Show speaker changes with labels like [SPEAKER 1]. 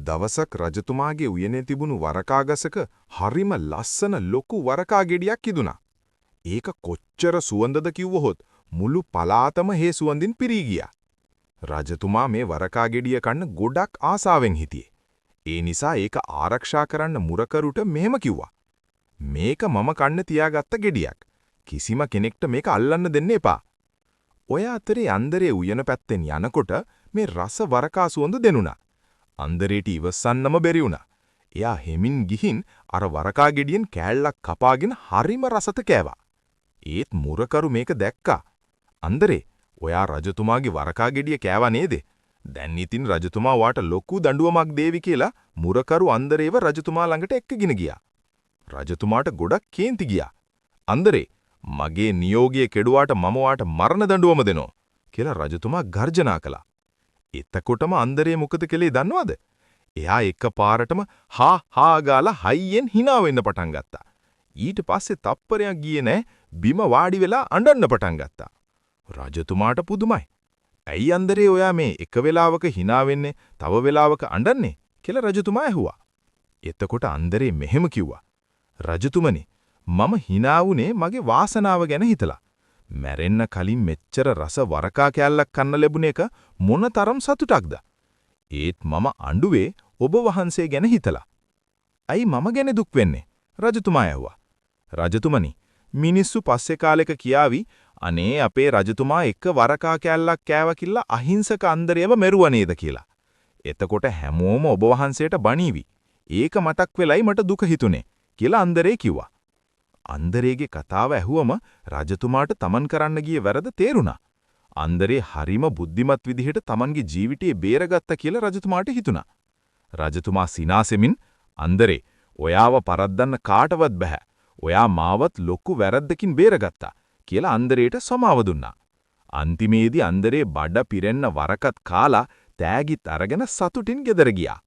[SPEAKER 1] දවසක් රජතුමාගේ උයනේ තිබුණු වරකා ගසක හරිම ලස්සන ලොකු වරකා ගෙඩියක් ඉදුණා. ඒක කොච්චර සුවඳද කිව්වහොත් මුළු පළාතම හේ සුවඳින් පිරී ගියා. රජතුමා මේ වරකා ගෙඩිය කන්න ගොඩක් ආසාවෙන් හිටියේ. ඒ නිසා ඒක ආරක්ෂා කරන්න මුරකරුට මෙහෙම කිව්වා. මේක මම කන්න තියාගත්ත ගෙඩියක්. කිසිම කෙනෙක්ට මේක අල්ලන්න දෙන්න එපා. ඔය අතරේ අන්දරේ උයන පැත්තෙන් යනකොට මේ රස වරකා සුවඳ දෙනුණා. අන්දරේට ඉවසන්නම බැරි වුණා. එයා හෙමින් ගිහින් අර වරකා ගෙඩියෙන් කෑල්ලක් කපාගෙන හරිම රසට කෑවා. ඒත් මුරකරු මේක දැක්කා. අන්දරේ, ඔයා රජතුමාගේ වරකා ගෙඩිය කෑවා නේද? දැන් ඉතින් රජතුමා ඔයාට ලොකු දඬුවමක් දේවි කියලා මුරකරු අන්දරේව රජතුමා ළඟට එක්කගෙන ගියා. රජතුමාට ගොඩක් කේන්ති ගියා. අන්දරේ, මගේ නියෝගය කෙඩුවාට මම ඔයාට මරණ දඬුවම දෙනවා කියලා රජතුමා ගර්ජනා කළා. එතකොටම අන්දරේ මොකද කළේ දන්නවද? එයා එකපාරටම හා හා ගාලා හයියෙන් හිනා වෙන්න පටන් ගත්තා. ඊට පස්සේ තප්පරයක් ගියේ නෑ, බිම වාඩි වෙලා අඬන්න පටන් ගත්තා. රජතුමාට පුදුමයි. ඇයි අන්දරේ ඔයා මේ එක වෙලාවක හිනා වෙන්නේ, තව වෙලාවක අඬන්නේ කියලා රජතුමා ඇහුවා. එතකොට අන්දරේ මෙහෙම කිව්වා. රජතුමනි, මම හිනා වුණේ මගේ වාසනාව ගැන හිතලා. මැරෙන්න කලින් මෙච්චර රස වරකා කෑල්ලක් කන්න ලැබුණ එක මොන තරම් සතුටක්ද? ඒත් මම අඬුවේ ඔබ වහන්සේ ගැන හිතලා. ඇයි මම ගැන දුක් වෙන්නේ? රජතුමා ඇහුවා. රජතුමනි, මිනිස්සු පස්සේ කාලෙක කියාවි, අනේ අපේ රජතුමා එක වරකා කෑල්ලක් කෑවා කියලා අහිංසක අන්දරේව මෙරුවා නේද කියලා. එතකොට හැමෝම ඔබ වහන්සේට බණීවි. ඒක මතක් වෙලයි මට දුක හිතුනේ කියලා අන්දරේ කිව්වා. අන්දරේගේ කතාව ඇහුවම රජතුමාට තමන් කරන්න ගිය වැරද තේරුණා. අන්දරේ හරිම බුද්ධිමත් විදිහට තමන්ගේ ජීවිතේ බේරගත්තා කියලා රජතුමාට හිතුණා. රජතුමා සිනාසෙමින්, අන්දරේ, ඔයාව පරද්දන්න කාටවත් බෑ. ඔයා මාවත් ලොකු වැරද්දකින් බේරගත්තා කියලා අන්දරේට සමාව දුන්නා. අන්තිමේදී අන්දරේ බඩ පිරෙන්න වරකත් කාලා තෑගිත් අරගෙන සතුටින් ගෙදර ගියා.